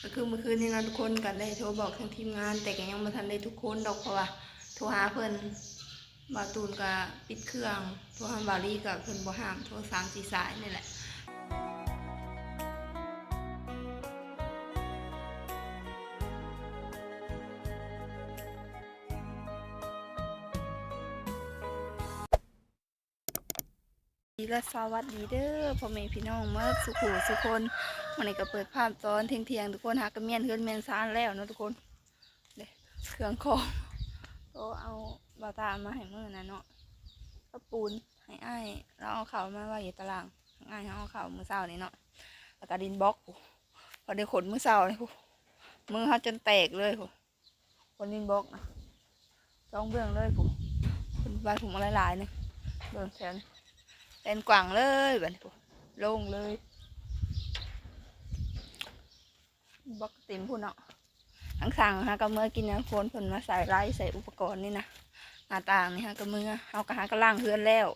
ກໍຄືມື້ຄືນນີ້ເນາະທຸກຄົນ ກໍໄດ້ໂທບອກທາງທີມງານ ແຕ່ກໍຍັງບໍ່ທັນໄດ້ທຸກຄົນດອກ ເພາະວ່າໂທຫາເພິ່ນ ບ່າວຕູນກໍປິດເຄື່ອງ ໂທຫາບ່າວລີກໍເພິ່ນບໍ່ຮັບ ໂທສາມສີ່ສາຍນີ້ແຫຼະ. ດີ ແລະ ສະຫວັດດີເດີພໍ່ແມ່ພີ່ນ້ອງໝົດສູ່ຜູ້ສູ່ຄົນ. ມື້ນີ້ກໍເປີດພາບຕອນທ່ຽງໆ ທຸກຄົນ ຫາກະມ້ຽນເຮືອນມ້ຽນຊານແລ້ວເນາະທຸກຄົນ. ເດ້ ເຄື່ອງຂອງ ໂຕເອົາບ່າວຕາມາໃຫ້ມື້ນັ້ນເນາະ ກັບປູນ ໃຫ້ອ້າຍລາວເອົາເຂົ້າມາໄວ້ຢູ່ຕາລ່າງ ໃຫ້ອ້າຍເຮົາເອົາເຂົ້າມື້ເຊົ້ານີ້ເນາະ. ແລ້ວກໍດິນບລັອກ ພໍໄດ້ຂົນມື້ເຊົ້ານີ້ ມືເຮົາຈົນແຕກເລີຍ. ຄົນດິນບລັອກນະ ສອງເບື້ອງເລີຍພຸ້ນ ເພິ່ນວ່າຖົມເອົາຫຼາຍໆ ນີ້ ເບິ່ງແຖວນີ້ ແປນກວ້າງເລີຍ ບາດນີ້ພຸ້ນ ໂລ່ງເລີຍ ບລັອກເຕັມພຸ້ນເນາະ. ທາງຊ່າງຫາກໍເມືອກິນນະ ຄົນເພິ່ນມາໃສ່ໄລໃສ່ອຸປະກອນນີ້ນະ ໜ້າຕ່າງນີ້ຫາກໍເມືອ ເຮົາກໍຫາກໍລ້າງເຮືອນແລ້ວ.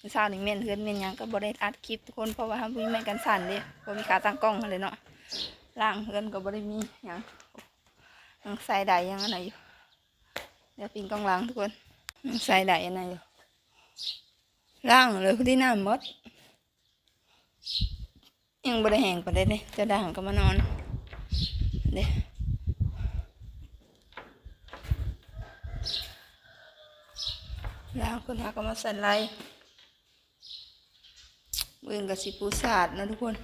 ມື້ເຊົ້ານີ້ມ້ຽນເຮືອນມ້ຽນຫຍັງກໍບໍ່ໄດ້ອັດຄລິບທຸກຄົນ ເພາະວ່າເຮົາບໍ່ມີໄມ້ກັນສັ່ນເດ້ ບໍ່ມີຂາຕັ້ງກ້ອງຫັ້ນແຫຼະເນາະ. ລ້າງເຮືອນກໍບໍ່ໄດ້ມີຫຍັງ ຍັງໃສ່ໄດ້ຫຍັງອັນນັ້ນຢູ່ ດຽວປິ່ນກ້ອງຫຼັງທຸກຄົນ ຍັງໃສ່ໄດ້ອັນນັ້ນຢູ່ ລ້າງເລີຍ ພໍດີນ້ຳໝົດ. ຍັງບໍ່ໄດ້ແຫ້ງປານໃດເດ້ ຈະດ່າງກໍມານອນເດ້ ລ້າງຄົນຫາກໍມາໃສ່ໄລ. ມື້ອື່ນກໍຊິປູສາດເນາະທຸກຄົນ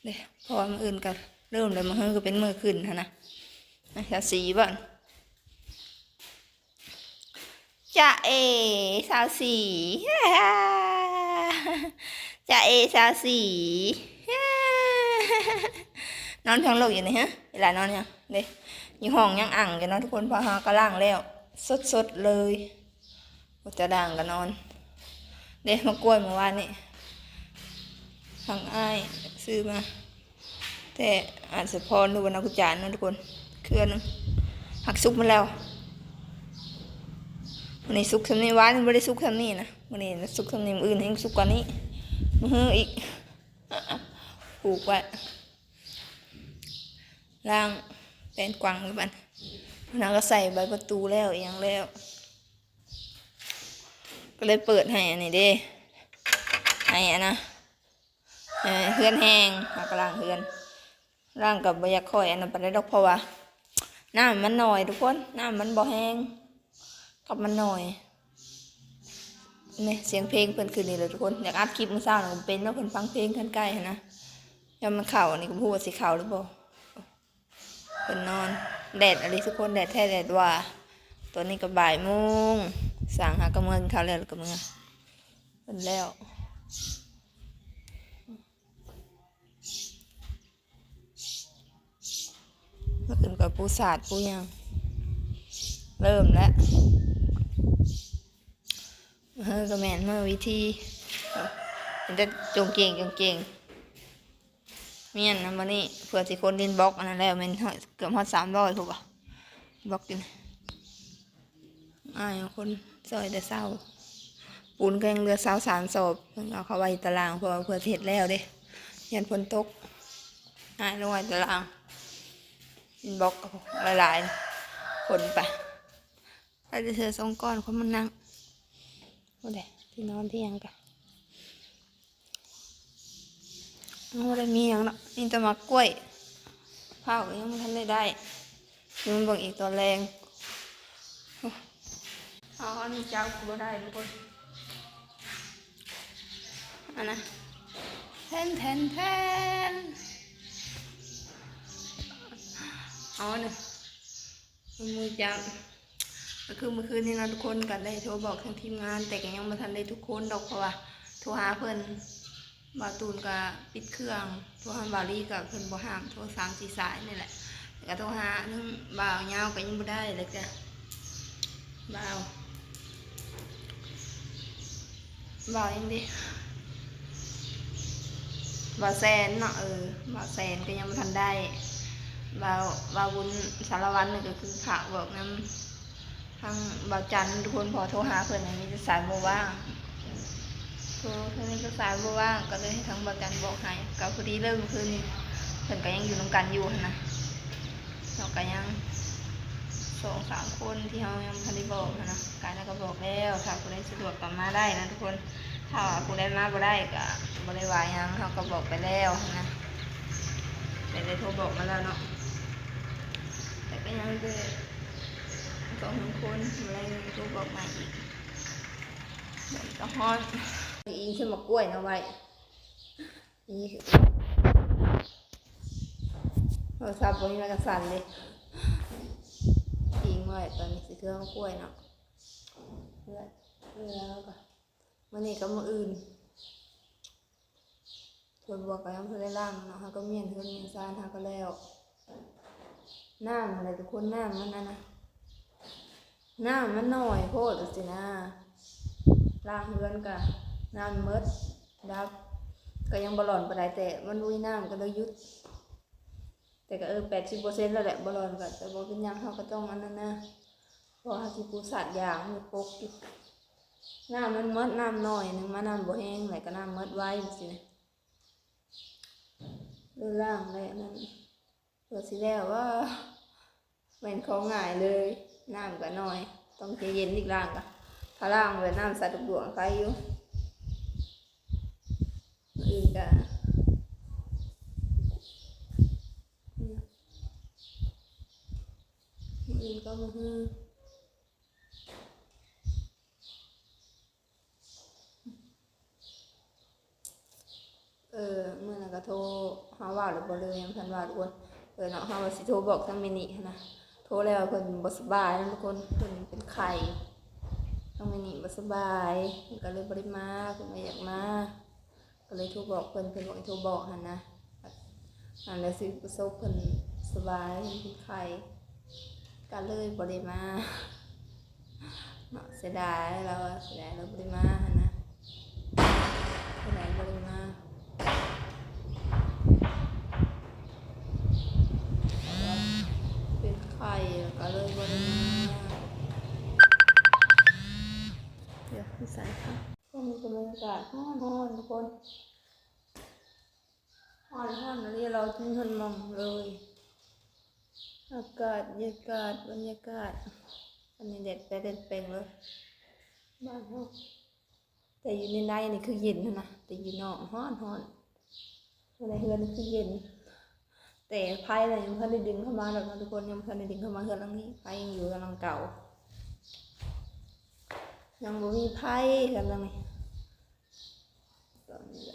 ເດ້ ເພາະວ່າມື້ອື່ນກໍເລີ່ມແລ້ວ ມື້ຮືກໍເປັນມື້ຂຶ້ນຫັ້ນນະ. ຊາວສີ່ບໍ່ ຈາເອ ຊາວສີ່ ຈາເອ ຊາວສີ່ ນອນເທິງລູກຢູ່ນີ້ ຮະ ເວລານອນຫຍັງເດ້ ຢູ່ຫ້ອງຍັງອັ່ງຢູ່ເນາະທຸກຄົນ ເພາະເຮົາກໍລ້າງແລ້ວ ສົດໆເລີຍ. ໂອ້ ຈະດ່າງກໍນອນເດ້ ໝາກກ້ວຍມື້ວານນີ້ ທາງອ້າຍຊື້ມາ ແຕ່ອາດສະພອນ ຫຼືວ່ານາງກຸຈານເນາະທຸກຄົນ ເຄືອໜຶ່ງ ຫັກສຸກໝົດແລ້ວ. ມື້ນີ້ສຸກສ່ຳນີ້ ວານນີ້ບໍ່ໄດ້ສຸກສ່ຳນີ້ນະ ມື້ນີ້ສຸກສ່ຳນີ້ ມື້ອື່ນແຮ່ງສຸກກວ່ານີ້ ມື້ຮືອີກ ຜູກໄວ້ ລ້າງແປນກວ້າງໄວ້ບັດ ແລ້ວກໍໃສ່ໃບປະຕູແລ້ວ ອີ່ຫຍັງແລ້ວ ກໍເລີຍເປີດໃຫ້ອັນນີ້ເດ້ ໃຫ້ອັນນະ ໃຫ້ເຮືອນແຫ້ງ ເຮົາກໍລ້າງເຮືອນ ລ້າງກໍບໍ່ຢາກຄ່ອຍອັນນັ້ນປານໃດດອກ ເພາະວ່ານ້ຳມັນໜ້ອຍທຸກຄົນ ນ້ຳມັນບໍ່ແຮງ ກັບມັນໜ້ອຍ. ນີ້ ສຽງເພງເພິ່ນຂຶ້ນອີກແລ້ວທຸກຄົນ ຢາກອັດຄລິບມື້ເຊົ້ານະ ກໍເປັນເນາະ ເພິ່ນຟັງເພງຄັນໄກຫັ້ນນະ ຍາມມັນເຂົ້ານີ້ກໍບໍ່ຮູ້ວ່າຊິເຂົ້າຫຼືບໍ່. ເພິ່ນນອນ ແດດອີ່ຫຼີທຸກຄົນ ແດດແທ້ແດດວ່າ. ຕອນນີ້ກໍບ່າຍໂມງ ຊ່າງຫາກໍເມືອກິນເຂົ້າແລ້ວ ແລ້ວກໍເມືອ ເພິ່ນແລ້ວ. ເພິ່ນກໍປູສາດປູຫຍັງ ເລີ່ມແລ້ວ. ເອີ ກໍແມ່ນ ມື້ວິທີ ເອີ ເຫັນແຕ່ຈົງເກງ ຈົງເກງ ແມ່ນນະ. ມື້ນີ້ເພື່ອຊິຂົນດິນບລັອກອັນນັ້ນແລ້ວ ແມ່ນຮອດ ເກືອບຮອດສາມຮ້ອຍພຸ້ນບໍ ບລັອກຢູ່ນີ້. ອ້າຍຄົນຊ່ອຍແຕ່ເຊົ້າ ປູນກໍຍັງເຫຼືອຊາວສາມສອບ ເພິ່ນເອົາເຂົ້າໄວ້ຕາລ່າງ ເພາະວ່າເພື່ອຊິເຮັດແລ້ວເດ້ ຢ້ານຝົນຕົກ ອ້າຍລົງໄວ້ຕາລ່າງ ດິນບລັອກຫຼາຍໆ ຂົນໄປ. ໃສ່ແຕ່ເສື້ອສອງກ້ອນ ຄົນມານັ່ງ ໂອ້ ໄດ້ທີ່ນອນທີ່ຫຍັງກະ ໂອ້ ບໍ່ໄດ້ມີຫຍັງເນາະ ມີແຕ່ໝາກກ້ວຍ ພ້າວກໍຍັງບໍ່ທັນໄດ້ໄດ້ ຊິມາເບິ່ງອີກຕອນແລງ. ເອົາອັນນີ້ຈັບກໍບໍ່ໄດ້ທຸກຄົນ ອັນນະ ແທນ ແທນ ແທນ ເອົາອັນນີ້ ມືຈັບ ກໍຄືມື້ຄືນນີ້ເນາະທຸກຄົນ ກໍໄດ້ໂທບອກທາງທີມງານ ແຕ່ກໍຍັງບໍ່ທັນໄດ້ທຸກຄົນດອກ ເພາະວ່າໂທຫາເພິ່ນ ບ່າວຕູນກໍປິດເຄື່ອງ ໂທຫາບ່າວລີກໍເພິ່ນບໍ່ຮັບ ໂທສາມສີ່ສາຍນີ້ແຫຼະ ແລ້ວກໍໂທຫາທາງບ່າວຍາວກໍຍັງບໍ່ໄດ້ ແລ້ວກໍບ່າວ ບ່າວຫຍັງເດ ບ່າວແສນເນາະ ເອີ ບ່າວແສນກໍຍັງບໍ່ທັນໄດ້ ບ່າວ ບ່າວບຸນສາລະວັນນີ້ກໍຄືຝາກບອກນຳທາງບ່າວຈັນທຸກຄົນ ເພາະໂທຫາເພິ່ນມີແຕ່ສາຍບໍ່ວ່າງ ໂທ ເພິ່ນມີແຕ່ສາຍບໍ່ວ່າງ ກໍເລີຍໃຫ້ທາງບ່າວຈັນບອກໃຫ້ ກໍພໍດີເລີຍມື້ຄືນນີ້ พิ่ນກໍຍັງຢູ່ນຳກັນຢູ່ຫັ້ນນະ ເຮົາກໍຍັງສອງສາມຄົນທີ່ເຮົາຍັງບໍ່ທັນໄດ້ບອກຫັ້ນນະ. ກາຍເຮົາກໍບອກແລ້ວ ຖ້າຜູ້ໃດສະດວກກໍມາໄດ້ນະທຸກຄົນ. ຖ້າວ່າຜູ້ໃດມາບໍ່ໄດ້ກໍບໍ່ໄດ້ວ່າຫຍັງ ເຮົາກໍບອກໄປແລ້ວຫັ້ນນະ ແຕ່ໄດ້ໂທບອກມາແລ້ວເນາະ. ແຕ່ກໍຍັງແຕ່ສອງສາມຄົນ ບໍ່ໄດ້ໂທບອກມາອີກ. ແດດກໍຮ້ອນ ອີງໃສ່ໝາກກ້ວຍນະໄວ້ ອີງ ໂທລະສັບບໍ່ມີແມ່ນກະສັ່ນເດ້ ອີງໄວ້. ຕອນນີ້ຊິເທື່ອໝາກກ້ວຍເນາະ ເພື່ອ ເພື່ອແລ້ວກໍ ມື້ນີ້ກັບມື້ອື່ນ ສວນບວກກໍຍັງບໍ່ທັນໄດ້ລ້າງເນາະ ເຮົາກໍມ້ຽນເຮືອນມ້ຽນຊານ ເຮົາກໍແລ້ວ. ນ້ຳຫັ້ນແຫຼະທຸກຄົນ ນ້ຳມັນນັ້ນນະ ນ້ຳມັນໜ້ອຍໂພດຈັ່ງຊີ້ນະ. ລ້າງເຮືອນກະນ້ຳໝົດ ດັບ ກໍຍັງບໍ່ຫຼອນປານໃດ ແຕ່ມັນບໍ່ມີນ້ຳກໍເລີຍຢຸດ. ແຕ່ກໍ ເອີ ແປດສິບເປີເຊັນແລ້ວແຫຼະ ບໍ່ຫຼອນກໍ ແຕ່ບໍ່ເປັນຫຍັງ ເຮົາກໍຕ້ອງອັນນັ້ນນະ ເພາະວ່າເຮົາຊິປູສາດຢາງມັນປົກຢູ່. ນ້ຳມັນໝົດ ນ້ຳໜ້ອຍໜຶ່ງມາ ນ້ຳບໍ່ແຮງ ແລ້ວກໍນ້ຳໝົດໄວຈັ່ງຊີ້ນະ. ເລີຍລ້າງແລ້ວນັ້ນ ເພື່ອຊິແລ້ວວ່າ ແມ່ນຂອງງ່າຍເລີຍ ນ້ຳກໍໜ້ອຍ ຕ້ອງໃຈເຢັນອີກ. ລ້າງກໍ ຖ້າລ້າງແບບນ້ຳໃສດວງໆ ໄຄຢູ່. ມື້ອື່ນກໍ ມື້ອື່ນກໍມື້ຮື ເອີ ມື້ນັ້ນກໍໂທຫາ ເວົ້າແລ້ວບໍ່ເລີຍ ຍັງບໍ່ທັນເວົ້າທຸກຄົນ. ເອີເນາະ ເຮົາວ່າຊິໂທບອກທາງແມ່ນິຫັ້ນນະ ໂທແລ້ວເພິ່ນບໍ່ສະບາຍນະທຸກຄົນ ເພິ່ນເປັນໄຂ້. ທາງແມ່ນິບໍ່ສະບາຍ ເພິ່ນກໍເລີຍບໍ່ໄດ້ມາ ເພິ່ນວ່າຢາກມາ ກໍເລີຍໂທບອກເພິ່ນ ເພິ່ນບອກໃຫ້ໂທບອກຫັ້ນນະ. ອັນແລ້ວຊິປະສົບເພິ່ນສະບາຍ ເພິ່ນເປັນໄຂ້ ກໍເລີຍບໍ່ໄດ້ມາເນາະ. ເສຍດາຍ ລາວວ່າເສຍດາຍລາວບໍ່ໄດ້ມາຫັ້ນນະ ເສຍດາຍບໍ່ໄດ້ມາ ເປັນໄຂ້ກໍເລີຍບໍ່ໄດ້ມາ. ດຽວໃສ່ ກໍມີແຕ່ບັນຍາກາດຮ້ອນໆ ທຸກຄົນ ຮ້ອນໆ ອີ່ຫຼີ ຮ້ອນທຸກໝ່ອງເລີຍ. ອາກາດ ບັນຍາກາດ ບັນຍາກາດ ອັນນີ້ແດດແປດແດດແປງເລີຍ ບ້ານເຮົາ. ແຕ່ຢູ່ໃນໃນນີ້ຄືເຢັນຫັ້ນນະ ແຕ່ຢູ່ນອກຮ້ອນໆ ຢູ່ໃນເຮືອນນີ້ຄືເຢັນ. ແຕ່ໄຟນະຍັງບໍ່ທັນໄດ້ດຶງເຂົ້າມາດອກເນາະທຸກຄົນ ຍັງບໍ່ທັນໄດ້ດຶງເຂົ້າມາເຮືອນຫຼັງນີ້ ໄຟຍັງຢູ່ເຮືອນຫຼັງເກົ່າ ຍັງບໍ່ມີໄຟເຮືອນຫຼັງນີ້ ຕອນນີ້.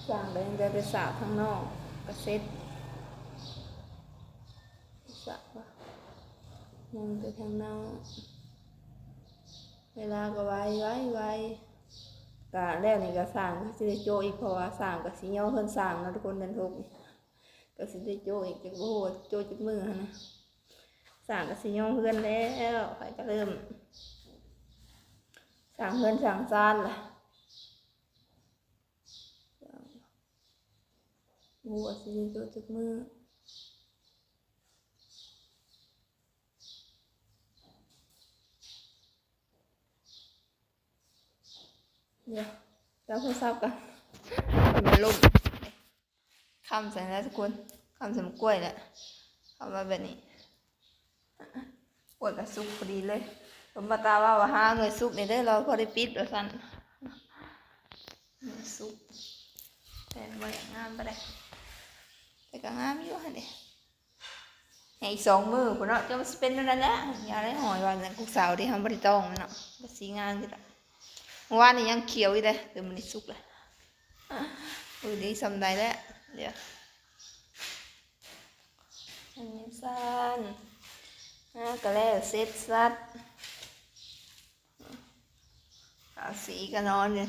ສ້າງກໍຍັງແຕ່ສາກທາງນອກກໍເສັດ ສາກວ່າຍັງແຕ່ທາງນອກ ເວລາກໍໄວ ໄວ ໄວ. ກະແລ້ວນີ້ກະສ້າງກໍຊິໄດ້ໂຈະອີກ ເພາະວ່າສ້າງກໍຊິຍໍເຮືອນສ້າງເນາະທຸກຄົນ ເດືອນຫົກນີ້ ກໍຊິໄດ້ໂຈະອີກ ຈັກບໍ່ຮູ້ວ່າໂຈະຈັກມື້ຫັ້ນນະ. ສ້າງກໍຊິຍໍເຮືອນແລ້ວ ຂ້ອຍກໍເລີ່ມສ້າງເຮືອນສ້າງຊານລະ ບໍ່ຮູ້ວ່າຊິໄດ້ໂຈະຈັກມື້. ດຽວ ຈັບໂທລະສັບກ່ອນ ມັນລົ້ມ ຄ້ຳໃສ່ແລ້ວທຸກຄົນ ຄ້ຳໃສ່ໝາກກ້ວຍແຫຼະ ເອົາມາແບບນີ້. ໂອ້ຍ ກະສຸກພໍດີເລີຍ ເພິ່ນມາຕາເວົ້າວ່າ ຫາໜ່ວຍສຸກນີ້ເດີ ລາວພໍໄດ້ປິດວ່າຊັ້ນ ໜ່ວຍສຸກ ແຕ່ບໍ່ຢາກງາມປານໃດ ແຕ່ກະງາມຢູ່ຫັ້ນເດ. ໃຫ້ອີກສອງມື້ພຸ້ນເນາະ ຈັ່ງມັນຊິເປັນແນວນັ້ນແຫຼະ ຢ່າໄດ້ຫອຍວ່ານັ້ນ ກຸກເສົາທີ່ເຮົາບໍ່ໄດ້ຕ້ອງມັນເນາະ ກໍສີງາມຢູ່ລະ. ເມື່ອວານນີ້ຍັງຂຽວຢູ່ເດ້ ແຕ່ມື້ນີ້ສຸກແລ້ວ ມື້ນີ້ສ່ຳໃດແລ້ວ ດຽວ ອັນນີ້ຊັ້ນ ອ່າ ກໍແລ້ວເສັດສັດ ທາສີກໍນອນເດ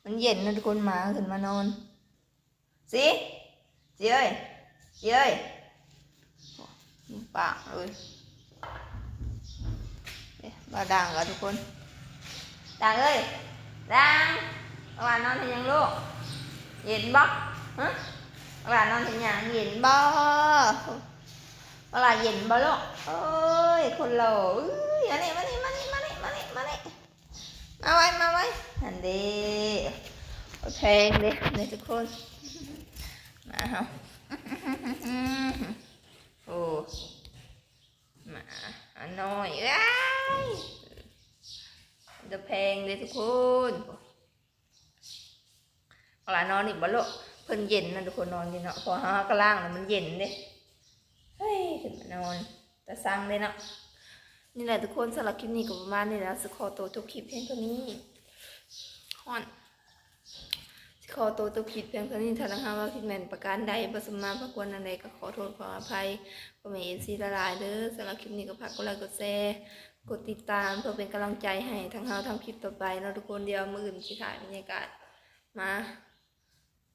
ມັນເຢັນນະທຸກຄົນ ໝາຂຶ້ນມານອນ. ສີ ສີເອີຍ ສີເອີຍ ປາກເອີຍ ເອີ ມາດັງລະທຸກຄົນ ດັງເອີຍ ດັງ ປາກຫຼານນອນເຮັດຫຍັງລູກ ເຢັນບໍ່ ຮະ ປາກຫຼານນອນເຮັດຫຍັງ ເຢັນບໍ່ ປາກຫຼານເຢັນບໍ່ລູກ ໂອ້ຍ ຄົນຫຼໍ່ເອີຍ ມານີ້ ມານີ້ ມານີ້ ມານີ້ ມານີ້ ມາໄວ ມາໄວ ຫັ້ນເດ້ ປ ແພງເດ້ນີ້ທຸກຄົນ ໝາເຮົາ ໂອ້ ໝານ້ອຍ ເອີຍ ຕາແພງເດ້ທຸກຄົນ. ບັກຫຼ້ານອນອີກບໍ່ລູກ? ເພິ່ນເຢັນນະທຸກຄົນ ນອນຢູ່ເນາະ ເພາະເຮົາກໍລ້າງແລ້ວມັນເຢັນເດ້. ເຮີ້ຍ ຂຶ້ນມານອນ ຕາຊັງເດ້ເນາະ. ນີ້ແຫຼະທຸກຄົນ ສຳລັບຄລິບນີ້ກໍປະມານນີ້ແຫຼະ ຊິຂໍໂຕຈົບຄລິບພຽງເທົ່ານີ້. ຮ້ອນ ຊິຂໍໂຕຈົບຄລິບພຽງເທົ່ານີ້. ຖ້າຫາກວ່າຜິດແມ່ນປະການໃດ ບໍ່ສົມມາພາຄວນອັນໃດ ກໍຂໍໂທດຂໍອະໄພພໍ່ແມ່ເອັຟຊີຫຼາຍໆເດີ. ສຳລັບຄລິບນີ້ກໍຝາກກົດໄລກົດແຊ ກົດຕິດຕາມ ເພື່ອເປັນກຳລັງໃຈໃຫ້ທັງເຮົາທຳຄລິບຕໍ່ໄປເນາະທຸກຄົນ. ດຽວມື້ອື່ນຊິຖ່າຍບັນຍາກາດມາ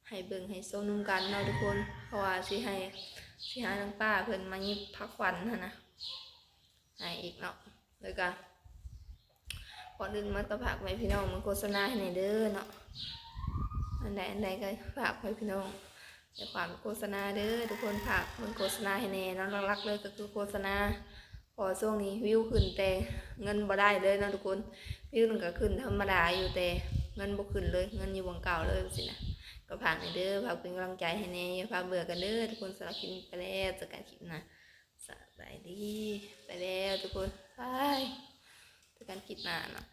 ໃຫ້ເບິ່ງໃຫ້ຊົມນຳກັນເນາະທຸກຄົນ ເພາະວ່າຊິໃຫ້ ຊິໃຫ້ນາງປ້າເພິ່ນມາຫຍິບຜ້າຂວັນຫັ້ນນະ ໃຫ້ອີກເນາະ. ແລ້ວກະ ກ່ອນອື່ນໝົດກໍຝາກໄວ້ພີ່ນ້ອງເບິ່ງໂຄສະນາໃຫ້ແດ່ເດີເນາະ. ອັນໃດອັນໃດກໍຝາກໄວ້ພີ່ນ້ອງ ແຕ່ຄວາມໂຄສະນາເດີທຸກຄົນ ຝາກເບິ່ງໂຄສະນາໃຫ້ແດ່ເນາະ. ຫຼັກໆເລີຍກໍຄືໂຄສະນາ ເພາະວ່າຊ່ວງນີ້ວິວຂຶ້ນແຕ່ເງິນບໍ່ໄດ້ເລີຍເນາະທຸກຄົນ. ວິວນັ້ນກໍຂຶ້ນທຳມະດາຢູ່ ແຕ່ເງິນບໍ່ຂຶ້ນເລີຍ ເງິນຢູ່ໝ່ອງເກົ່າເລີຍຊີ້ນະ. ກໍຝາກແດ່ເດີ ຝາກເປັນກຳລັງໃຈໃຫ້ແດ່ ຢ່າພາເບື່ອກັນເດີທຸກຄົນ. ສຳລັບຄລິບນີ້ໄປແລ້ວ ເຈີກັນຄລິບໜ້າ. ສະບາຍດີ ໄປແລ້ວທຸກຄົນ ບາຍ ເຈີກັນຄລິບໜ້າເນາະ.